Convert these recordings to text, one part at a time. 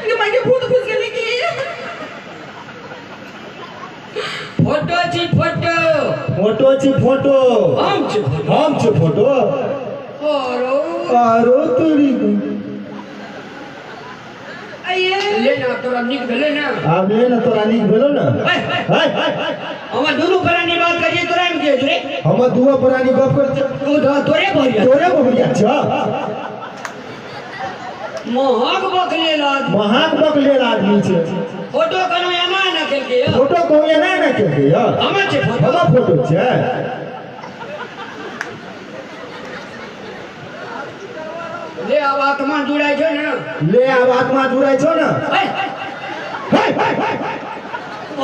ये माय के भूत घुस गेलै की? फोटो छी फोटो। फोटो छी फोटो। हम छी फोटो। हम छी फोटो। आरो आरो तोरी ले ना तोरा नीक भेलै ना। आब ले ना तोरा नीक भेलो ना। हमर दुनू प्राणी बात करिए तोरा में के रे? हमर दुनू प्राणी गप कर तू तोरे भरिया। तोरे भरिया छ। महग बकलेल आदमी। महग बकलेल आदमी छे। फोटो कोनो एना ना केलकै। फोटो कोनो एना ना केलकै। हमर छे फोटो। हमर फोटो छे। ले अब आत्मा जुड़ाई छो ना। ले अब आत्मा जुड़ाई छो ना।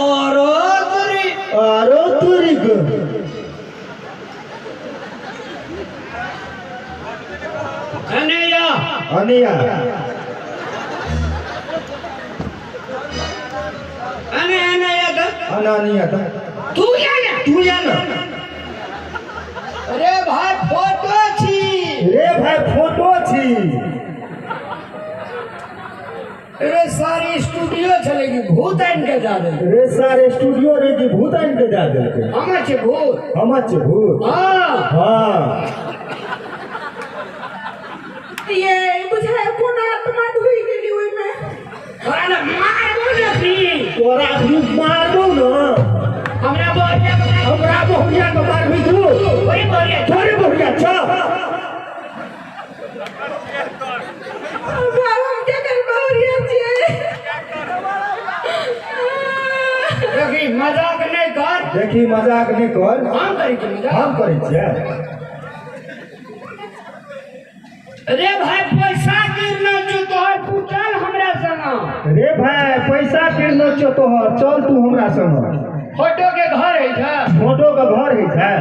आरो तोरी। आरो तोरी को अनैया। अनैया। अने अनैया त अनैया त तू या ना। तू या ना। अरे भाई फोटो छी। रे भाई फोटो छी। रे सारी स्टूडियो छले कि भूत आनि के जा देलकै। रे सारे स्टूडियो रे कि भूत आनि के जा देलकै। हमर छै भूत। हमर छै भूत। हां हां। ये बुझाय कोन आत्मा ढुकि गेली ओइ में। तोरा ने मारबो ने अखनी। तोरा अखनी मारबो न। हमरा बहुरिया के हमरा बहुरिया के मारबी तू। तोरे बहुरिया। तोरे बहुरिया छ। देखी मजाक नहीं कर। देखी मजाक नहीं कर। हम करै छी मजाक। हम करै छियै। रे भाई पैसा गिरलो छौ तोहर, तू चल हमरा संग। रे भाई पैसा गिरलो छौ तोहर, चल तू हमरा संग। फोटो के घर है छै। फोटो के घर है छै।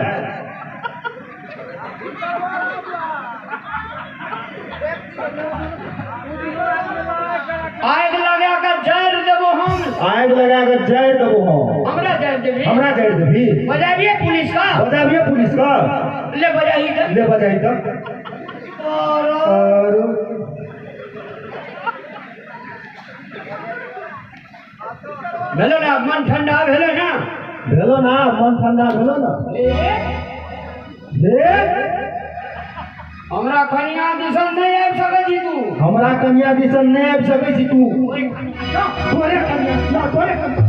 आग लगा के जड़ देबो हम। आग लगा के जड़ देबो हम। हमरा जड़ देबी। हमरा जड़ देबी। बजाबिए पुलिस का। बजाबिए पुलिस का। ले बजाही त। ले बजाही त। और भेलो ना मन ठंडा भेलो ना। भेलो ना मन ठंडा भेलो ना। ले हमरा कन्या दिसन नहीं आबि सकै छी तू। हमरा कन्या दिसन नहीं आबि सकै छी तू। तोरे कन्या तोरे कन्या।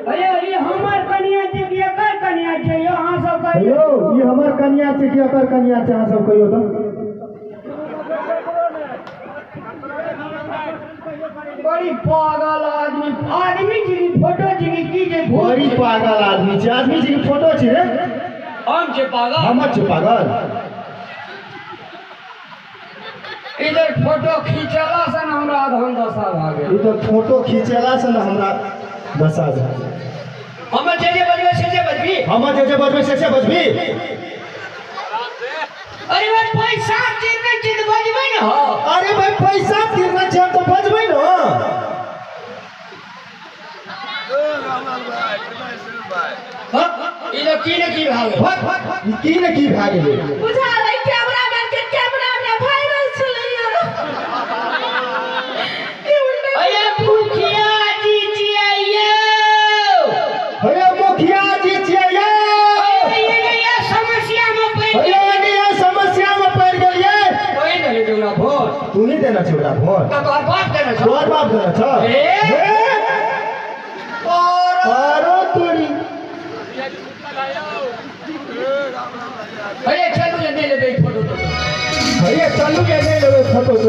अरे ई हमर कन्या छै कि एकर कन्या छै? यो अहाँ सब कहियो ई हमर कन्या छै कि एकर कन्या छै? अहाँ सब कहियो त। बड़ी पागल आदमी आदमी जी फोटो जी की जे बड़ी पागल आदमी छै। आदमी जी फोटो छै रे। हम छै पागल। हमर छै पागल। इधर फोटो खींचला से न हमरा अधम दशा भऽ गेल। इधर फोटो खींचला से न हमरा दशा भऽ गेल। हम जे जे बजबै से जे बजबी। हम जे जे बजबै से से बजबी। अरे भाई पैसा गिरने छै त बजबै न हो। अरे भाई पैसा गिरने छै त बजबै न। ई लोग की ने की भए गेल। ई की ने की भए गेलै। बुझालै कैमरामैन के कैमरा में वायरल छलैया। अरे मुखिया जी छियै यौ। अरे मुखिया जी छियै यौ। अरे समस्या में पड़ि गेलियै। समस्या में पड़ि गेलियै। कोई नहीं देने ओकरा वोट। तू नहीं देना छै ओकरा वोट। त तोहर बाप देने छौ। तोहर बाप देने छौ। आरो तोरी। अरे चलू जे नहीं लेबै फोटो तो। अरे चलू जे नहीं लेबै फोटो तो।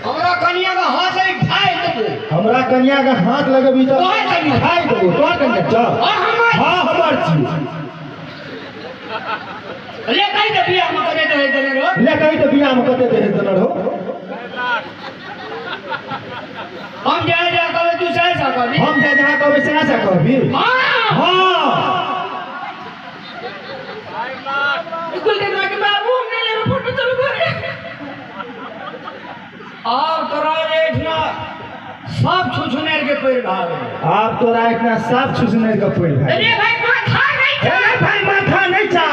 हमरा कन्या के हाथ लगे खाइ देबो। हमरा कन्या के हाथ लगबी त तोहर कन्या खाइ देबो। तोहर कन्या छ। हां हमर छी। ले कहि त बियाह में कते दहेज देने रहो। ले कहि त बियाह में कते दहेज देने रहो। हम जा जा कहबै तू सह सा कहबी। हम जा जा कहबै सह सा कहबी। हां हां। गुलगनवा के बाबू हम नहीं लेबै फोटो, चलू घरे। आब तोरा एहिठिना सब छुछुनेर के पैर भए गेलै। आब तोरा एहिठिना सब छुछुनेर के पैर भए गेलै। अरे भाई माथा नहीं छा। अरे भाई माथा नहीं छा।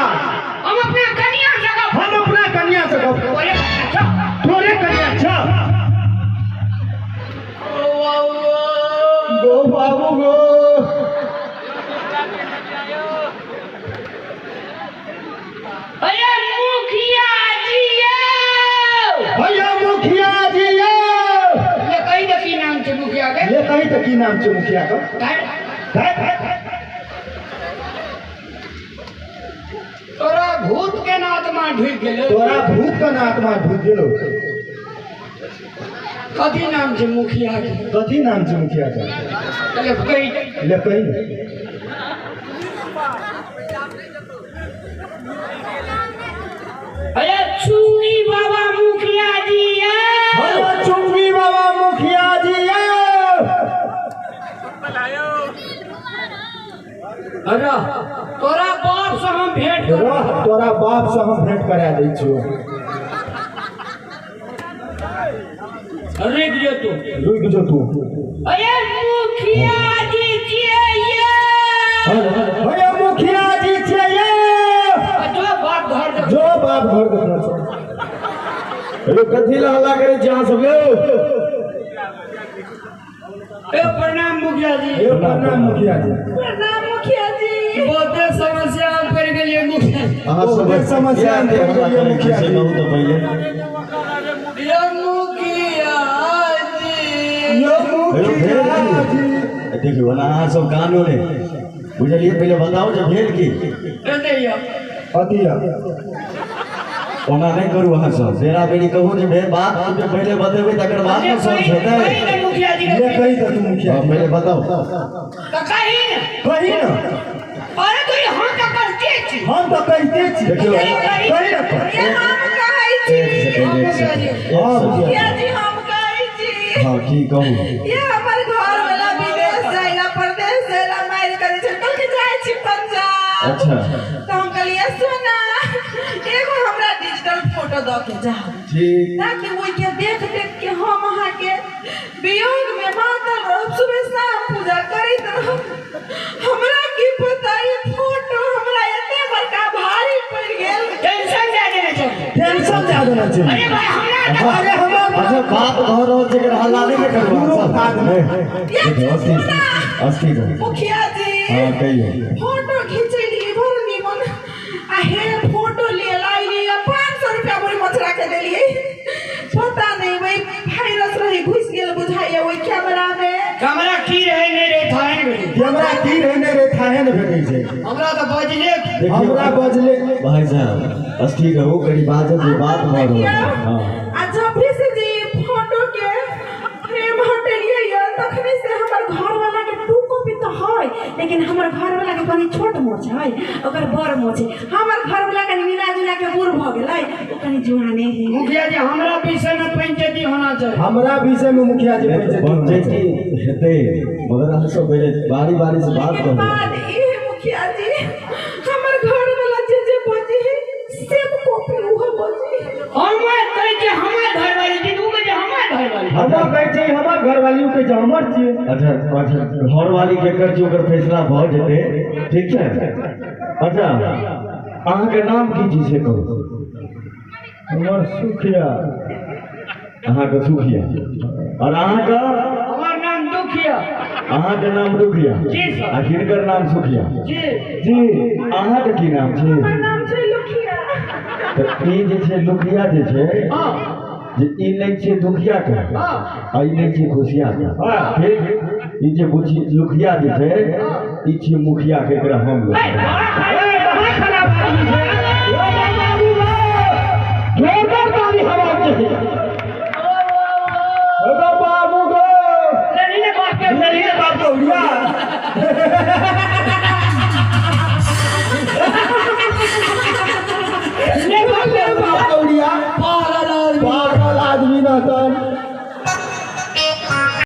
कही त की नाम छै मुखिया के? तोरा भूत के ना आत्मा ढुक गेलो। तोरा भूत के ना आत्मा ढुक गेलो। कथी नाम छै मुखिया के? कथी नाम छै मुखिया के? ले कही, ले कही। अरे चुंगी बाबा मुखिया जी, अरे चुंगी बाबा मुखिया जी। अरे तोरा बाप से हम भेंट रह, तोरा बाप से हम भेंट करा दै छियो। रुक जो तू, रुक जो तू। अरे मुखिया जी छियै, अरे मुखिया जी छियै। जो बाप घर देख, जो बाप घर देखना छौ। अरे कथी ला हल्ला करै छी अहाँ सब यौ? ए प्रणाम मुखिया जी। ए प्रणाम मुखिया जी। प्रणाम मुखिया जी। बहुते समस्या पड़ गेलियै मुखिया जी। अहाँ सब समस्या पड़ गेलियै मुखिया जी। बहुत पहिले यो मुखिया जी, यो मुखिया जी। देखियौ ना अहाँ सब कानो ने बुझलियै। पहिले बताउ जे भेल की? अतिया ओना नहि करू अहाँ सब, बेरा बेरी कहू जे भेल बात पहिले बतेबै तकर बाद ने सब हेतै। मुखिया जी ले कही त तू मुखिया जी पहिले बताउ त कही ने, कही ने। अरे तो हम त कहते छी, हम त कहते छी। देखियौ कही ने, हम कहै छी। एक सेकंड, एक सेकंड। मुखिया जी हम कहै छी। हां की कहू? ये हमर घर वाला विदेश जाइला, परदेश जाइला मारि करै छै। कल के जाइ छी पंजाब। अच्छा त हम कहलियै सोना एगो हमरा डिजिटल फोटो द के जाओ, ठीक, ताकि ओहि के देख देख के हम अहाँ के वियोग में मातल रहब, सुबह शाम पूजा करैत रहब। हमरा की पता ई फोटो हमरा एते बड़का भारी पड़ि गेल। टेंशन दे देने छै, टेंशन दे देने छै। अरे भाई हमरा, अरे हमरा अच्छा बाप घर रहल छै एकर हल्ला नहि करू अहाँ सब। अस्थिर मुखिया जी। हां कहियौ। फोटो खिचेलियै बड़ निमन आ हे फोटो ले लाइली 500 रुपया बोरी मछरा के देलियै। पता नहीं वही वायरस रहे घुस गेल बुझाइया ओहि कैमरा में। कैमरा की रहे नहीं रहे थाहे ने भेटै। कैमरा की रहे नहीं रहे थाहे ने भेटै छै। हमरा त बजले, हमरा बजले। भाई साहब अस्थिर रहू, करी बाजत जे बात भऽ रहल छै। हां आ जब से जी फोटो के फ्रेम हटेलियै तखने से हमर घर वाला के 2 कॉपी त है, लेकिन हमर घर वाला के कनी छोट मोछ है, ओकर बड़ मोछ है। हमर घर वाला कनी मिला जुला के बूढ़ भ गेलै, ओ कनी जुआने है। मुखिया जी हमरा विषय में पंचायती होना चाहिए। हमरा विषय में मुखिया जी पंचायती हेतै, मगर अहाँ सब पहिले बारी बारी से बात करू। बाद ई मुखिया जी हमर घर वाला जे जे बजे है सब कॉपी उहो बजे। हम कहै छै हमर घरवाली जी, उ कहै छै हमर घरवाली। हमरा कहै छै हमर घरवाली, उ कहै छै हमर छियै। अच्छा अच्छा घरवाली केकर छै ओकर फैसला भऽ जेतै, ठीक छै। अच्छा अहाँके नाम की छी से कहू? हमर सुखिया। अहाँके सुखिया। और अहाँके? हमर नाम दुखिया। अहाँके नाम दुखिया जी सर। आ हिनकर नाम सुखिया जी जी। अहाँके की नाम छै? हमर नाम छै लुखिया। तऽ ई जे छै लुखिया जे छै, जे ई नहि छै दुखिया के आ ई नहि छै खुशिया के, ठीक? ई जे बुझी लुखिया जे छै ई छै मुखिया के, एकरा हम लोग जोर